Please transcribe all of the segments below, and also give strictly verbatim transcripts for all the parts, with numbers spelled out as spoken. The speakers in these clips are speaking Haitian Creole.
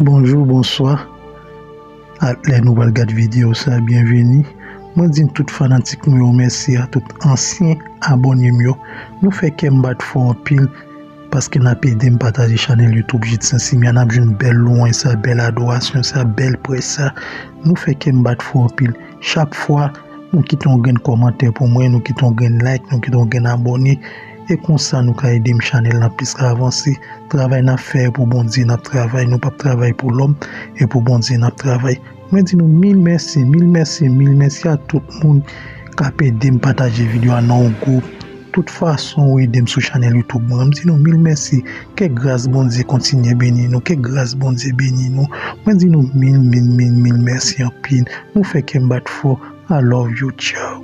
Bonjou, bonswa. Ak lè nou pral gad videyo sa, byenveni. Mwen di tout fanatik mwen yo mèsi, a tout ansyen abòne m yo. Nou fè kè m bat fò anpil paske n ap ede m pataje chanèl YouTube Jidson Simia. N ap jwenn bèl lwanj sa, bèl adorasyon sa, bèl prèch sa. Nou fè kè m bat fò anpil. Chak fwa nou kite yon grenn kòmantè pou mwen, nou kite yon grenn like, nou kite yon grenn abòne. E konsa nou ka ede m chanèl lan plis ka avanse. Travay n ap fè pou Bondye n ap travay, nou p ap travay pou lòm, e pou Bondye n ap travay. Mwen di nou mil mèsi, mil mèsi, mil mèsi a tout moun k ap ede m pataje videyo a nan yon gwoup. Tout fason ou ede m sou chanèl YouTube mwen. Mwen di nou mil mèsi. Ke gras Bondye kontinye beni nou. Ke gras Bondye beni nou. Mwen di nou mil, mil, mil, mil mèsi anpil. Nou fè kè m bat fò. I love you, ciao.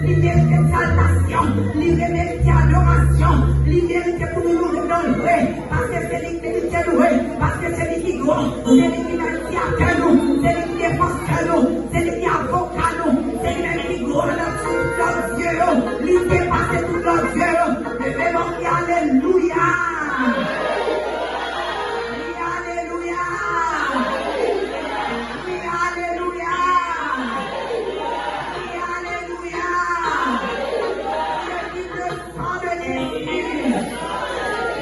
Li merite egzaltasyon, li merite adorasyon, li merite pou nou loure non l vre, paske se li ki merite louwe, paske se li ki gran, se li ki mèt atè nou, se li ki defansè nou, se li ki avoka nou, se li menm ki gran nan tout lòt dye yo, li depase tout lòt dye yo. Leve men w, di alelouya! Di alelouya! Di alelouya! Di alelouya! Ki evite le sang de Jésus!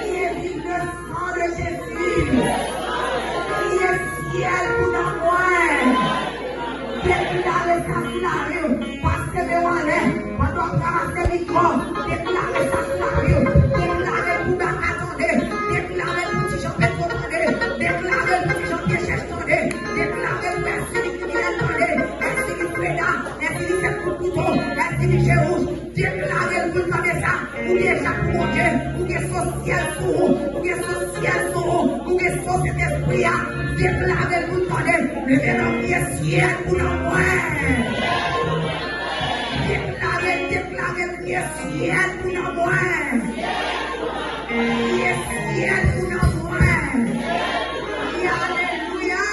Ki evite le sang de Jésus! Ki evite syèl pou nanm mwen! Deklare sa sou lavi w, pase men w anlè, pandan w ap ranmase mikwo, deklare sa sou lavi w, deklare l pou Baka tande, deklare l pou Ti Jan Petwo tande, deklare l pou Ti Jan Pyechèch tande, deklare l pou Èsilis Fidèl tande, Èsilis Freda, Èsilis Sèt Kout Kouto, Èsilis Je Wouj, deklare l pou l tande sa. Ou deja pou Bondye, ou gen son syèl sou ou, ou gen son syèl sou ou, ou gen son Sentespri a. Deklare l pou l tande. Leve men w, kriye syèl pou nanm mwen. Deklare, deklare, kriye syèl pou nanm mwen. Kriye syèl pou nanm mwen. Kriye alelouya.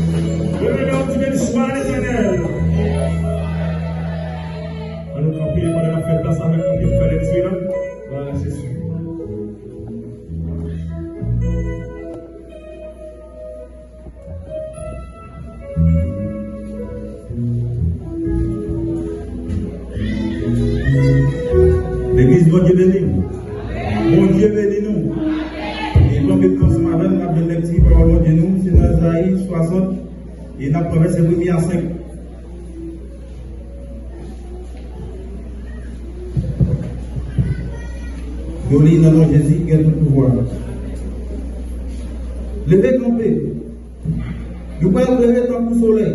Beni swa Letènèl. Leve men w, di beni swa Letènèl. Ann nou kanpe pandan n ap fè plas avèk nou pou n fè lekti a. Glwa a Jezi. Legliz, Bondye beni nou. Bondye beni nou. E pandan nou ansanm avè m, n ap jwenn lekti pawòl Bondye nou, se nan Ezayi swasant, e n ap pran vèsè premye a senk. Yo li nan non Jezi ki gen tout pouvwa. Leve kanpe. Nou pral klere tankou solèy.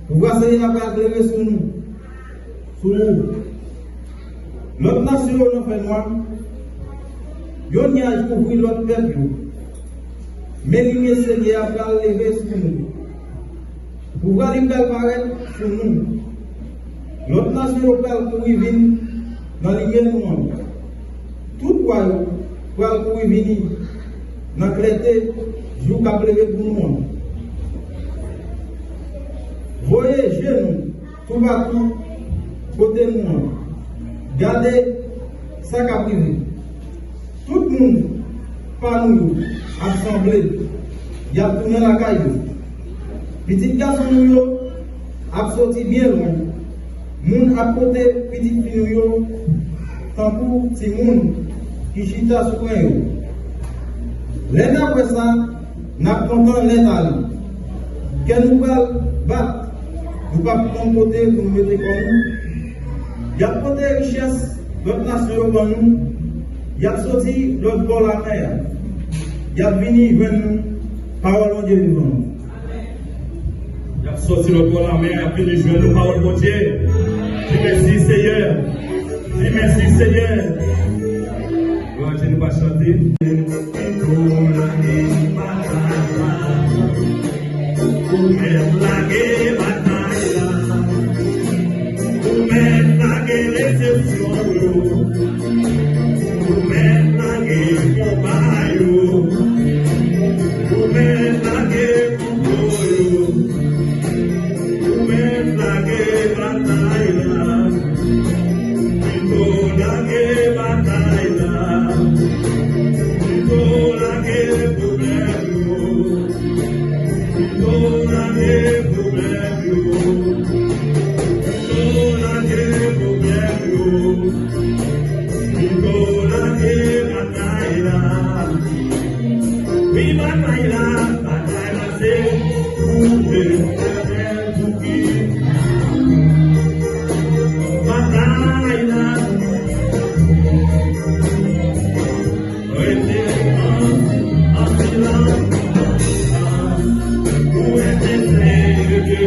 Pouvwa Seyè a pral klere sou nou. Sou ou. Lòt nasyon yo nan fènwa, yon nyaj kouvri lòt pèp yo. Men limyè Senyè a pral leve sou nou. Pouvwa li pral parèt sou nou. Lòt nasyon yo pral kouri vin nan limyè nou an. Tout wa yo pral kouri vini nan klète jou k ap leve pou nou an. Voye je nou toupatou kote nou an. Gade sa k ap rive. Tout moun pa nou yo ap sanble, y ap tounen lakay yo. Pitit gason nou yo ap soti byen lwen. Moun ap pote pitit fi nou yo tankou timoun ki chita sou ren yo. Lè n ap wè sa, n ap kontan nèt ale. Kè nou pral bat, nou p ap konn kote pou nou mete kò nou. Y ap pote richès lòt nasyon yo ban nou. Y ap soti lòt bò lamè a. Y ap vini jwenn nou. Pawòl Bondye vivan. Y ap soti lòt bò lamè a, y ap vini jwenn nou. Pawòl Bondye. Di mèsi, Seyè. Di mèsi, Seyè. Glwa a Dye, nou va chante. Ou mèt lage batay la. Ou mèt lage resepsyon yo. Ou mèt lage konba yo. Ou mèt lage kouto yo. Ou mèt lage batay la. Pito lage batay la. Pito lage pwoblèm yo. Pito lage pwoblèm yo. Pito lage pwoblèm yo. Pito lage batay la. Wi, batay la, batay la se pou Letènèl. Batay la. Rete an, an silans. Ou rete sere de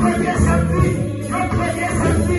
Premye samdi, yo premye samdi.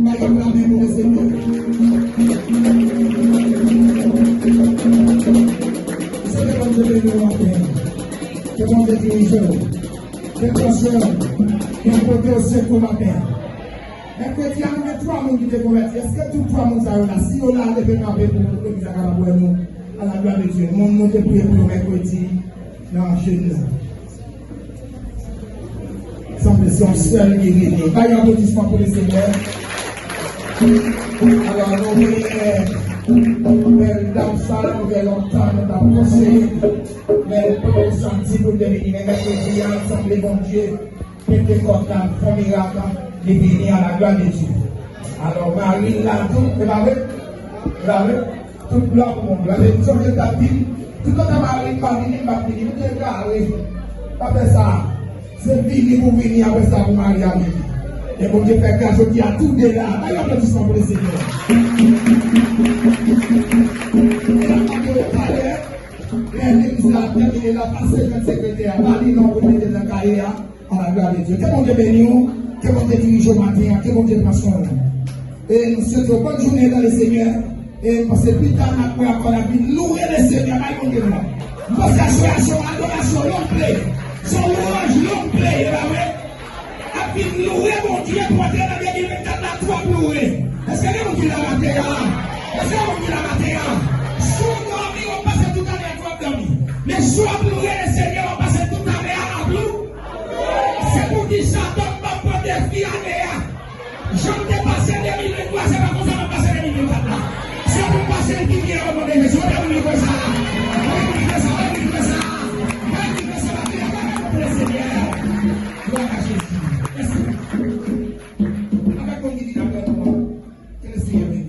Bay yon lamen pou mesye yo. Se ke Bondye beni w maten an. Ke Bondye dirije w. Ke l pran swen w. Ke l pote w sekou maten an. Mèkredi a, nou gen twa moun ki te konvèti. Èske tout twa moun sa yo la? Si yo la, leve kanpe pou legliz la kapab wè nou. A la glwa de Dye. Moun nou te priye pou yo mèkredi nan jeni an. Sanble se yon sèl ki rete. Bay yon aplodisman pou Lesenyè. Alò, nou genyen bèl dam sa, nou gen lontan nou t ap konseye, men l poko santi pou l te vini. Men mèkredi a, sanble Bondye Pentekòt la fè mirak, li vini, a la glwa de Dye. Alò, mari l la tou, se pa vre? Se pa vre? Tout glwa pou Bondye. Paske m sonje l t ap di m, toutotan mari m pa vini, m p ap vini. M te egare. Pa fè sa. Se vini pou vini, apre sa pou mari a vini. E Bondye fè gras jodi a, tou de la. Bay yon aplodisman pou Lesenyè. E la, m ap di w talè, lè legliz la ap tèmine, l ap pase jwenn sekretè a. Ba li non pou l mete nan kaye a. A la glwa de Dye. Ke Bondye beni w. Ke Bondye dirije w maten an. Ke Bondye pran swen w. E nou swete w bòn jounen nan Lesenyè. E m panse pita n ap wè ankò n ap vin louwe Lesenyè. Bay Bondye glwa. M panse aswè a se yon adorasyon long play. Se yon lwanj long play, e pa vre? Ap vin louwe Bondye pou antre nan de mil vennkat la, twòp louwe. Èske gen moun ki la maten an? Èske gen moun ki la maten an? Si w dòmi, w ap pase tout ane a twòp dòmi. Men si w ap louwe Lesenyè, w ap pase tout ane a ap lou. Se poukisa Dòk p ap pran defi ane a? Jan m te pase de mil venntwa, se pa konsa m ap pase de mil vennkat la. Se pou m pase l pi byen o non de Jezi. Mete moun yo konsa. Mete moun yo konsa. Mete moun yo konsa. Mete moun yo konsa. Mete moun yo konsa. Glwa a Jezi. Èske avèk moun ki di dapre nou an? Ke Lesenyè beni.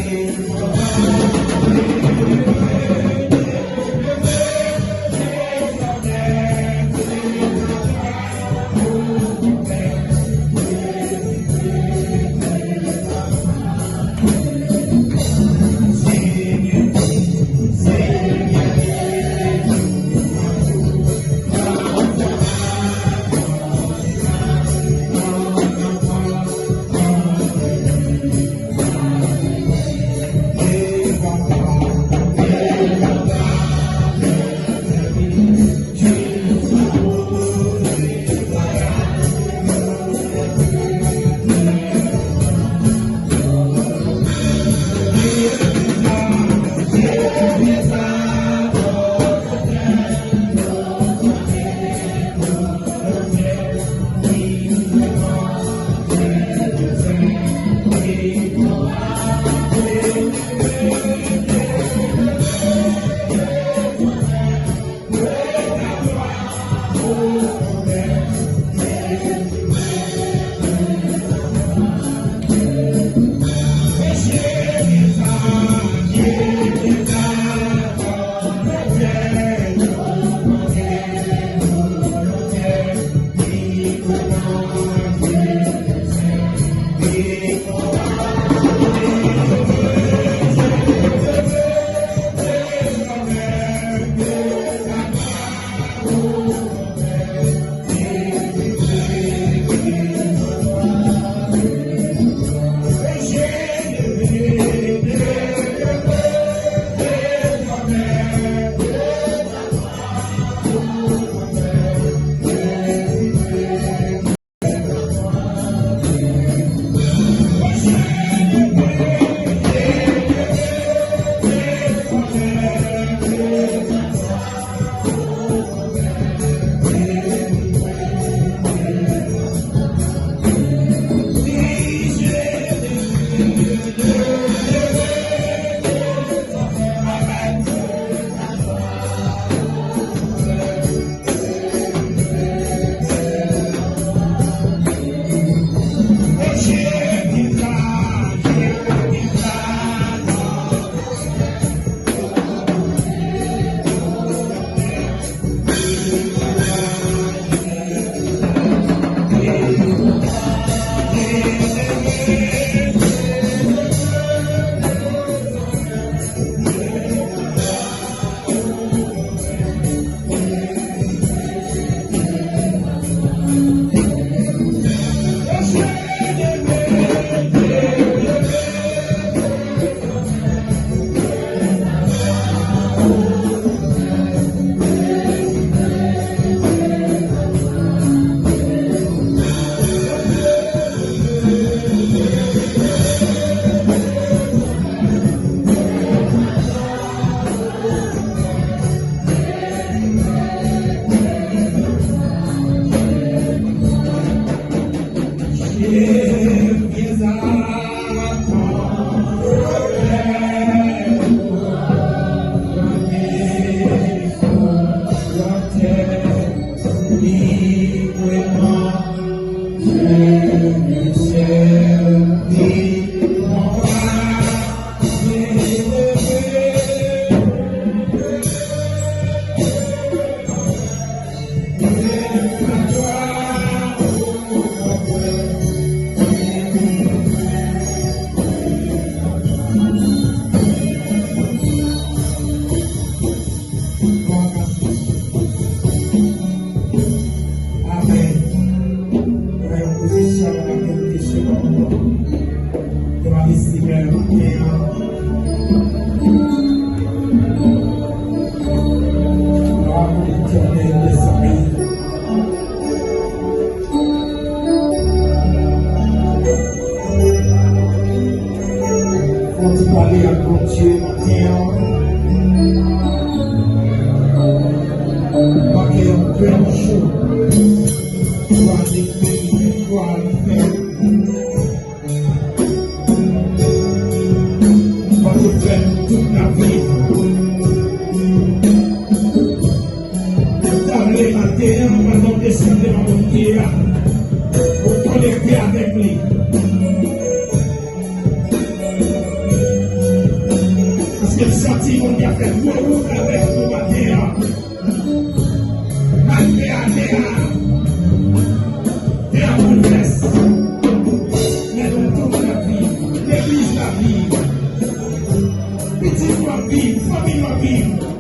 Amen. Pran yon pozisyon nan kèlke segonn. Devan Lesenyè maten an. Glwa pou Letènèl, mezanmi. Fò n pale ak Bondye maten an. Pa gen yon grenn jou. Twazyèm peyi, twa fè. Bondye fè nou tout n ap viv. Talè maten an, pandan w desann devan Bondye a, ou konekte avèk li. Te santi Bondye ap fè gwo wout avèk nou maten an. Malgre a tè a, tè a boulvès. Men nou tout n ap viv. Legliz la viv. Pitit nou ap viv. Fanmi nou ap viv.